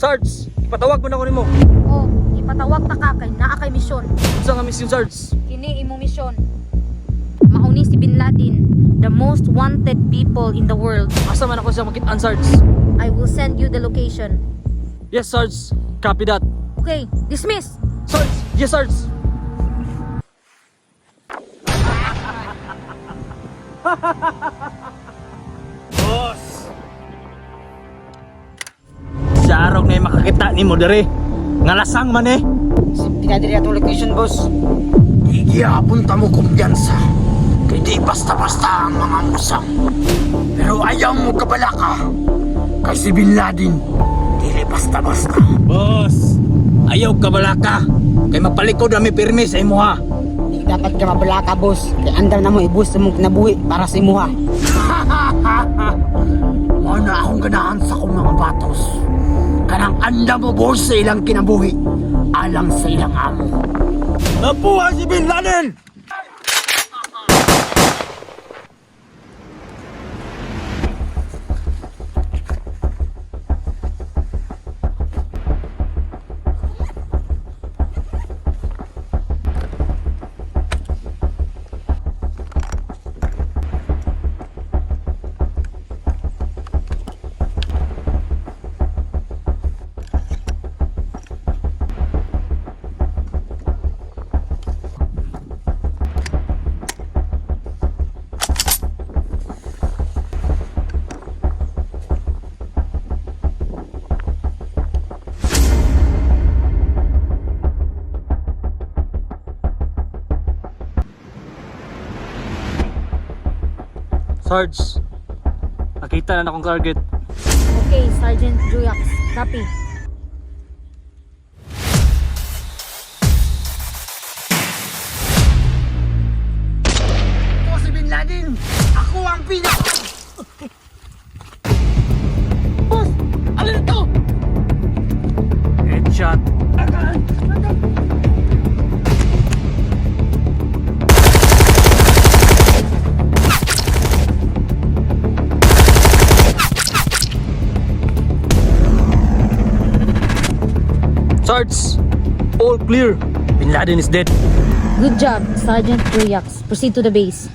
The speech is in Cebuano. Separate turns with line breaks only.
Sarge, ipatawag mo na ko nimo.
Oh, ipatawag ta ka kay naa kay misyon.
Unsa nga mission, Sarge?
Kini imong misyon. Mauni si Bin Laden, the most wanted people in the world.
Asa man ako siya makit-an, Sarge?
I will send you the location.
Yes, Sarge. Copy that.
Okay, dismiss.
Sarge! Yes, Sarge!
Boss! Sarong na yung makakita ni mo dere. Ngalasang man eh.
Safety na diri atong location, boss.
Di gihapon ta mo kumpiyansa. Kay di basta-basta ang mga musang. Pero ayaw mo kabalaka. Kay si Bin Laden, dili basta-basta.
Boss, ayaw kabalaka. Kay mapalikod ami pirmi sa imuha.
Di dapat ka mabalaka, boss. Kay andam na mo ibus sa mong kinabuhi para sa imuha.
Mao na akong ganahan sa akong mga batos. Kanang anda mo boss sa ilang kinabuhi, alang sa ilang amo.
Napuha si Bin Laden!
Sarge, nakita na akong target.
Okay, Sergeant Juyax. Copy.
Ako si Bin Laden! Ako ang pinaka...
Boss! Alin ito? Headshot. Sarge, all clear. Bin Laden is dead.
Good job, Sergeant Juyax. Proceed to the base.